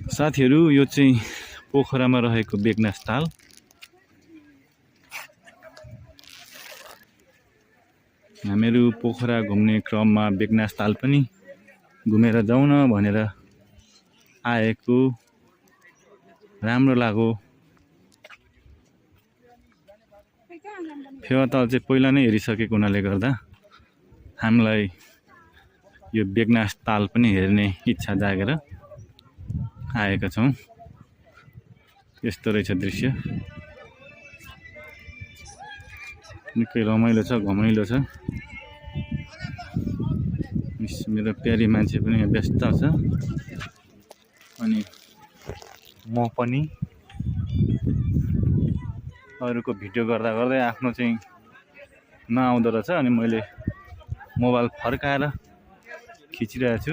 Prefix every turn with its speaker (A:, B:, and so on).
A: साथीहरु यो चाहिँ पोखरामा रहेको बेगनास ताल। हामीहरु पोखरा घुम्ने क्रममा बेगनास ताल पनि घुमेर जाउँ न भनेर आएको, राम्रो लाग्यो। फेवाताल चाहिँ पहिला नै हेरिसकेको हुनाले गर्दा हामीलाई यो बेगनास ताल पनि हेर्ने इच्छा जागेर आएका छौं। यस्तो रहेछ दृश्य, निकै रमाइलो छ, घमाइलो छ। मेरो प्यारी मान्छे पनि यहाँ व्यस्त छ अनि म पनि अरूको भिडियो गर्दा गर्दै आफ्नो चाहिँ नआउँदो रहेछ अनि मैले मोबाइल फर्काएर खिचिरहेको छु।